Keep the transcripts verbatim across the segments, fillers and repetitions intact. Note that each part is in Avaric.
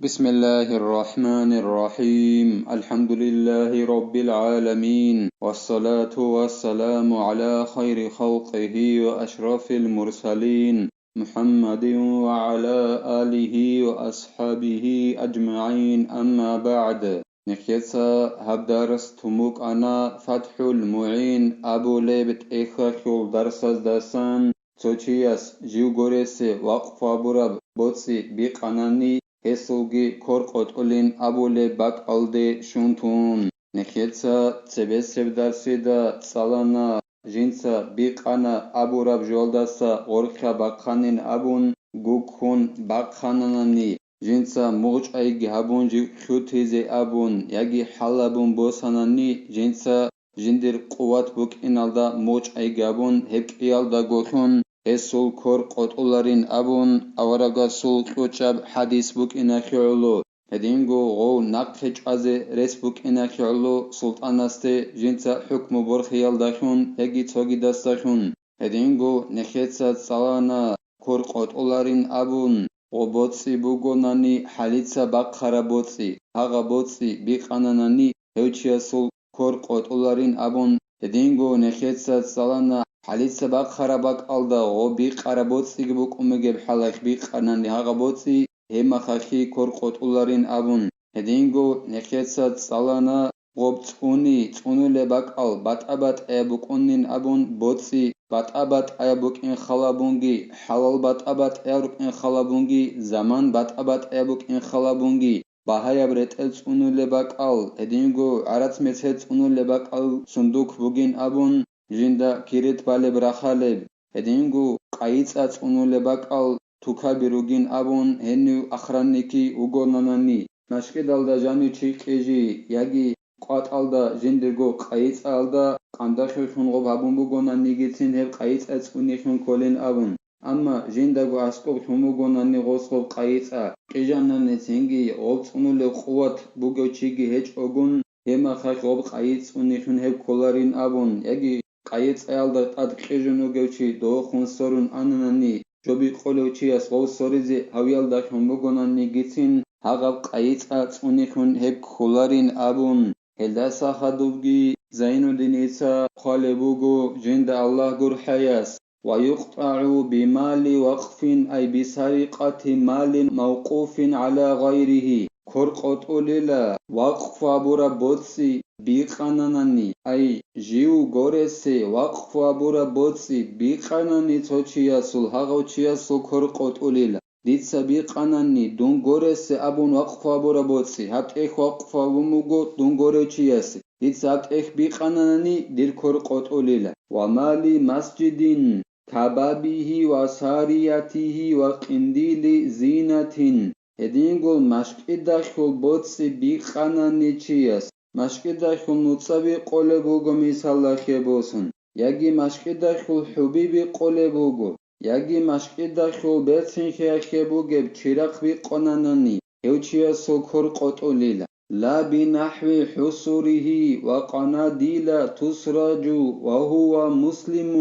بسم الله الرحمن الرحيم. الحمد لله رب العالمين. والصلاة والسلام على خير خلقه وأشرف المرسلين محمد وعلى آله وأصحابه أجمعين. أما بعد. Нехеца гьаб дарс тун букӀана ФатхӀул МугӀин абулеб тӀехьалъул дарсаздасан. Цо чияс жив горесе вакъфу гьабураб боцӀи бикъанани, гьесулги кор къотӀулин абулеб бакӀалде щун тун. Нехеца цебесеб дарсида цӀалана, жинца бикъана абураб жоялдаса гъоркьа бахъанин абун, гуккун бахъананани, жинца мугъчӀайги гьабун жив хьутизе абун яги хӀалабун босанани, жинца жиндир къуват букӀиналда мугъчӀайги гьабун, гьеб кӀиялдаго лъун гьесул кор къотӀуларин абун, аварагасул кьучӀаб хӀадис букӀинахье гӀоло. Гьединго гъов нахъе чӀвазе рес букӀинахье гӀоло султӀанасде жинца хӀукму борхиялдалъун яги цогидасдалъун. Гьединго нехеца цӀалана кор къотӀуларин абун, гъо боцӀи бугонани хӀалица бахъараб боцӀи, гьагъа боцӀи бикъананани гьев чиясул кор къотӀуларин абун, гьединго нехеца цӀалана хӀалица бахъараб бакӀалда гъо бикъараб боцӀиги букӀун бугеб хӀалалъ бикъанани гьагъа боцӀи, гьеб махалъги кор къотӀуларин абун. Гьединго нехеца цӀалана гъоб цӀуни цӀунулеб бакӀал батӀа-батӀаяб букӀунин абун, боцӀи батӀа-батӀаяб букӀин халабунги, хӀалал батӀа-батӀаяб рукӀин халабунги, заман батӀа-батӀаяб букӀин халабунги, багьаяб ретӀел цӀунулеб бакӀал, гьединго гӀарац-мецед цӀунулеб бакӀал сундук бугин абун, жинда кирит балеб рахалеб, гьединго къайицӀа цӀунулеб бакӀал тукаби ругин абун, гьенив охранники вугонанани, машкидалда жанив чи кьижи яги къватӀалда жиндирго къайицӀаялда къандахъе лъун гъоб гьабун бугонанигицин гьеб къайицӀа цӀунихьун кколин абун. Амма жиндаго аскӀоб лъун бугонани гъос гъоб къайицӀа кьижанани, цинги гъоб цӀунулеб къуват бугев чиги гьечӀогун, гьеб махалъ гъоб къайицӀунихьун гьеб кколарин абун, яги къайицӀаялда тӀад кьижун вугев чи догьухъун сорун ананани, жо бикъулев чияс гъов соризе гьавиялдалъун бугонанигицин гьагъаб къайицӀа цӀунихьун гьеб кколарин абун. Гьелдаса хадубги Зайнуддиница хъвалеб буго жинда Аллагь гурхӀаяс: «ويقطع بمال وقف أي بسرقة مال موقوف على غيره». Кор къотӀулила вакъфу гьабураб боцӀи бикъананани, ай, жив горесе вакъфу гьабураб боцӀи бикъанани цо чиясул, гьагъав чиясул кор къотӀулила. Дица бикъанани, дун горесе абун вакъфу гьабураб боцӀи, гьаб тӀехь вакъфу гьабун буго дун горев чиясе. Дица гьаб тӀехь бикъананани, дир кор къотӀулила. «ومال مسجد كبابه وساريته وقنديل زينة». Гьединго машкӀидахьул боцӀи бикъанани чияс, машкӀидахьул нуцӀа бикъулеб буго мисалалъе босун, яги машкӀидахьул хӀуби бикъулеб буго, яги машкӀидахьул берцинхъеялъе бугеб чирахъ бикъунанани, гьев чиясул кор къотӀулила. «لا بنحو حصوره وقناديل تسرج وهو مسلم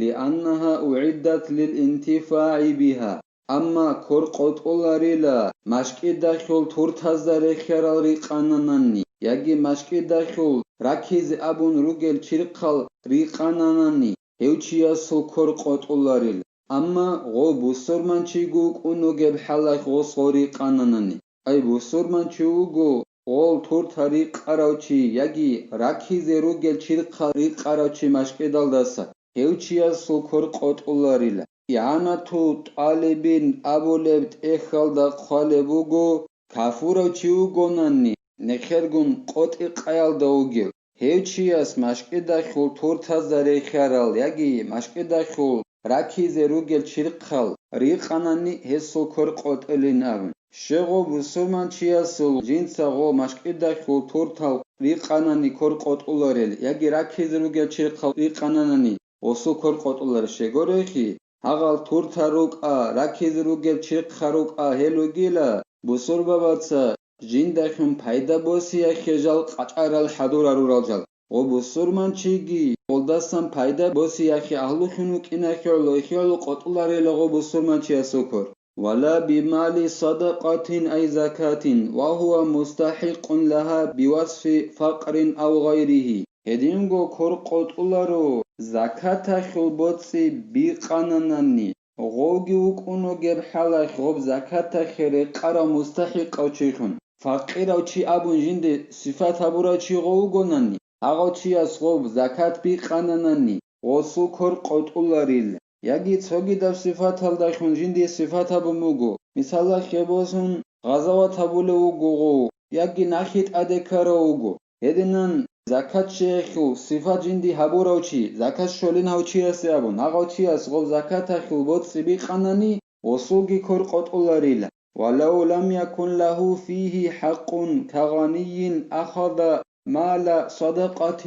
لأنها أعدت للانتفاع بها». Амма кор къотӀуларила машкӀидахьул туртазда рехиарал рикъананани, яги машкӀидахьул ракизе абун ругел чирхъал рикъананани, гьев чиясул кор къотӀуларила. Амма гъо бусурманчиго вукӀун вугеб хӀалалъ гъос гъо рикъананани, ай бусурманчи вуго гъол турта рикъарав чи яги ракизе ругел чирхъал рикъарав чи машкӀидалдаса, гьев чиясул кор къотӀуларила. «ИгӀанату тӀалибин» абулеб тӀехьалда хъвалеб буго, кафурав чи вугонани, нехергун къотӀи-къаялда вугев, гьев чияс машкӀидахьул туртазда рехиарал яги машкӀидахьул ракизе ругел чирхъал рикъанани, гьесул кор къотӀулин абун. Щегъо бусурманчиясул жинца гъо машкӀидахьул туртал рикъанани кор къотӀуларел яги ракизе ругел чирхъал рикъананани, гъосул кор къотӀуларел щегорехи, гьагъал турта рукӀа, ракизе ругел чирхъа рукӀа гьел ругила, бусурбабаца жиндалъун пайда босиялъе жал къачӀарал хӀадурарурал жал. Гъо бусурманчиги гъолдасан пайда босиялъе агьлулъун вукӀиналъе гӀоло, ихье гӀоло къотӀуларила гъо бусурманчиясул кор. ولا بمال صدقة أي زكاة وهو مستحق لها بوصف فقر أو غيره. Гьединго кор къотӀуларо закаталъул боцӀи бикъананани, гъовги вукӀун вугеб хӀалалъ гъоб закаталъе рекъарав мустахӀикъав чилъун, факъирав чи абун жинде сифат гьабурав чи гъов вугонани, гьагъав чияс гъоб закат бикъананани, гъосул кор къотӀуларила. Яги цогидаб сифаталдалъун жиндие сифат гьабун буго, мисалалъе босун, гъазават гьабулев вуго гъов, яги нахъе тӀаде ккарав вуго. Гьединан закат щеялъул сифат жинди гьабурав чи, закат щолин гьав чиясе абун, гьагъав чияс гъоб закаталъул боцӀи бикъанани, гъосулги кор къотӀуларила. ولو لم يكن له فيه حق كغني أخذ مال صدقة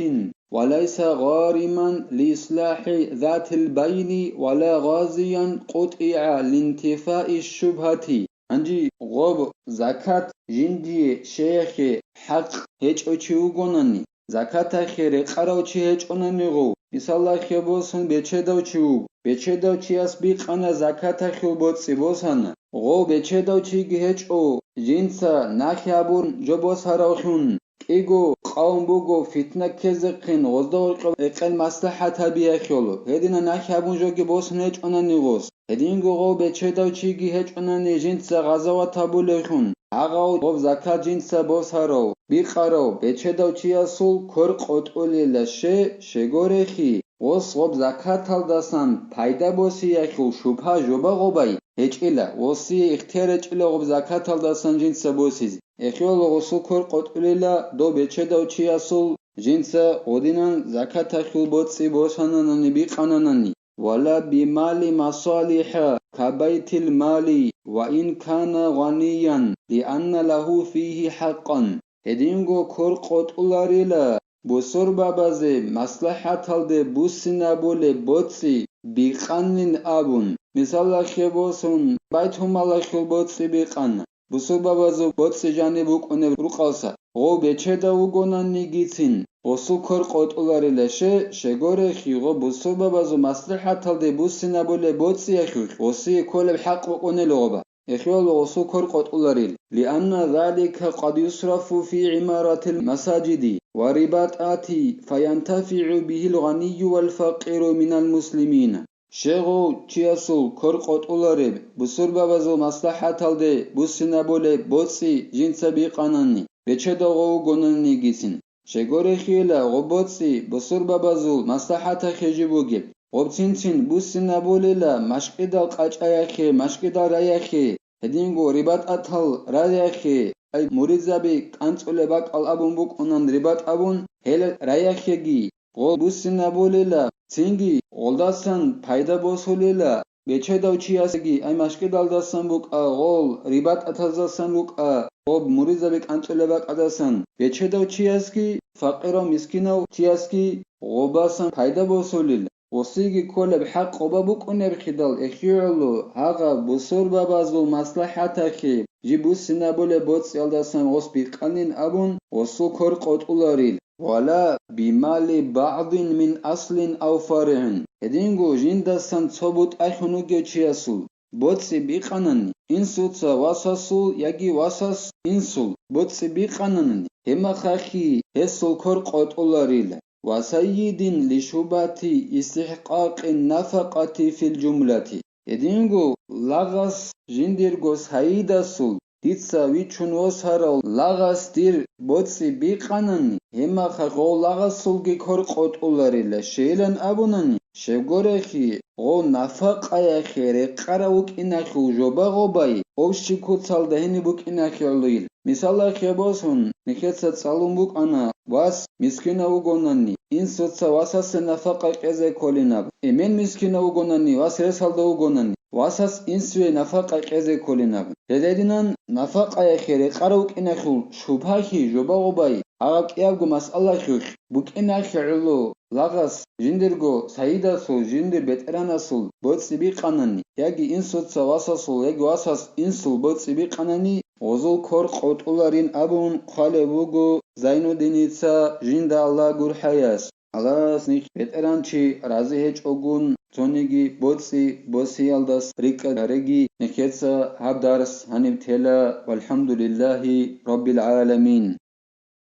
وليس غارما لإصلاح ذات البين ولا غازيا قطع لانتفاء الشبهة. Гьанже гъоб закат жиндие щеялъе хӀакъ гьечӀев чи вугонани, закаталъе рекъарав чи гьечӀонани гъов, мисалалъе босун, бечедав чи вуго, бечедав чияс бикъана закаталъул боцӀи босана, гъов бечедав чиги гьечӀо, жинца нахъе абун жо босаравлъун, кӀиго къавм буго фитна ккезехъин, гъозда гьоркьоб рекъел маслахӀат гьабиялъул, гьединан нахъе абун жоги босун гьечӀонани гъос. Гьединго гъов бечедав чиги гьечӀонани жинца гъазават гьабулевлъун, гьагъав гъоб закат жинца босарав, бикъарав бечедав чиясул кор къотӀулила. Ще, щегорехи, гъос гъоб закаталдасан пайда босиялъул шубгьа жоба гъобай гьечӀила, гъосие ихтияр гьечӀила гъоб закаталдасан жинца босизе. Эхиялъ гъосул кор къотӀулила дов бечедав чиясул, жинца гъодинан закаталъул боцӀи босананани бикъананани. ولا بمال مصالح كبيت المال وإن كان غنيا لأن له فيه حقا. Гьединго кор къотӀуларила бусурбабазе маслахӀаталде буссинабулеб боцӀи бикъанин абун, мисалалъе босун, байтулмалалъул боцӀи бикъана. Бусурбабазул боцӀи жаниб букӀунеб рукъалса, гъов бечедав вугонанигицин, гъосул кор къотӀуларила. Ще, щегорехи, гъоб бусурбабазул маслахӀаталде буссинабулеб боцӀиялъулъ гъосие кколеб хӀакъ букӀунел гъоба. Эхиялъ гъосул кор къотӀуларил. لأن ذلك قد يصرف في عمارة المساجد والرباطات فينتفع به الغني والفقير من المسلمين. Щегъов чиясул кор къотӀулареб, бусурбабазул маслахӀаталде буссинабулеб боцӀи жинца бикъанани, бечедав гъов вугонанигицин. Щегорехила гъоб боцӀи бусурбабазул маслахӀатахъе жиб бугеб. Гъоб цин-цин буссинабулила машкӀидал къачӀаяхъе, машкӀидал раяхъе, гьединго рибатӀатал раяхъе, ай муридзаби кӀанцӀулеб бакӀал абун букӀунан рибатӀ абун, гьел раяхъеги. Гъол буссинабулила, цинги гъолдасан пайда босулила, бечедав чиясги, ай машкӀидалдасан букӀа, гъол рибатӀатаздасан букӀа, гъоб муридзаби кӀанцӀулеб бакӀадасан, бечедав чиясги, факъирав мискинав чиясги гъобасан пайда босулила. Гъосиеги кколеб хӀакъ гъоба букӀунебхидал эхиюгӀулу гьагъаб бусурбабазул маслахӀатахъе жиб буссинабулеб боцӀиялдасан гъос бикъанин абун, гъосул кор къотӀуларил. ولا بمال بعض من أصل أو فرع. Гьединго жиндасан цо бутӀа хьун вугев чиясул боцӀи бикъанани, инсуца васасул яги васас инсул боцӀи бикъананани, гьебмехалъги гьесул кор къотӀуларила. وسيد لشبهة استحقاق النفقة في الجملة. Гьединго лагъас жиндирго сайидасул, дица вичун восарав лагъас дир боцӀи бикъанани, гьебмехалъ гъов лагъасулги кор къотӀуларила, щейилан абунани, щегорехи, гъов нафакъаяхъе рекъарав вукӀиналъул жоба гъобай, общий куцалда гьениб букӀиналъе гӀолойил. Мисалалъе босун, нижеца цӀалун букӀана, вас мискинав вугонани, инсуца васасе нафакъа кьезе кколин абун. Эмен мискинав вугонани, вас ресалда вугонани, васас инсуе нафакъа кьезе кколин абун. Гьединан нафакъаяхъе рекъарав вукӀиналъул шубгьалъи жоба гъобай, гьаб кӀиябго масъалалъулъ букӀиналъе гӀоло, лагъас жиндирго сайидасул, жиндир бетӀергьанасул боцӀи бикъанани, яги инсуца васасул, яги васас инсул боцӀи бикъанани, гъозул кор къотӀуларин абун хъвалеб буго Зайнуддиница, жинда Аллагь гурхӀаяс. Аллагьас нилъ бетӀергьанчи рази гьечӀогун Цониги боцӀи босиялдас рикӀкӀад гьареги, нехеца гьаб дарс гьаниб тела. ВалхӀамдулиллагьи раббил гӀаламин.